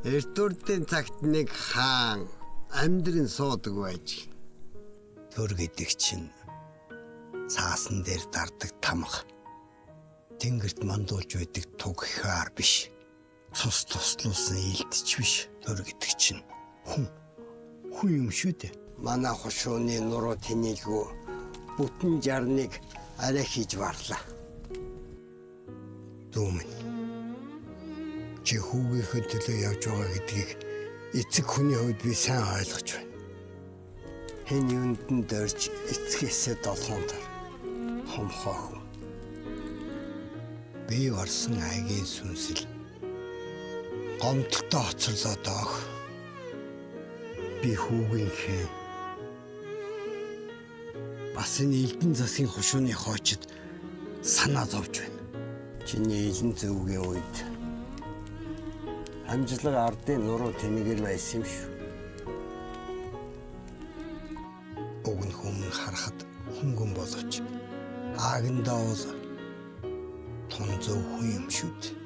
Эрт үрдийн цагт нэг хаан амьдрын суудаг байж. Төр гэдэг чинь цаасан дээр дардаг тамга. Тэнгэрт мандуулж байдаг туг хаар биш. Цус туслуулсан илдч биш. Төр гэдэг чинь хүн хүн юм шүү дээ. Манай хушууны нуруу тэнийгүү бүтэн жарныг арай хийж барлаа. Дүү минь. Чи хүүгийнхээ төлөө явж байгаа гэдгийг эцэг хүний хувьд би сайн ойлгож байна. Хэн юунд нь дөрж эцгээсээ долоон тар хомхоо хүн. Би орсон айгийн сүнсэл гомдолтой хоцорлоо доох. Би хүүгийнхээ бас энэ Элдэн засгийн хушууны хоочид санаа зовж байна. Чиний элен зөвгийн үед амжилга ардын нуруу тэнэгэр байсан юм шүү. Уг нь хүмүүн харахад хөнгөн боловч аагандаа бол тун зөв хүн юм шүү дээ.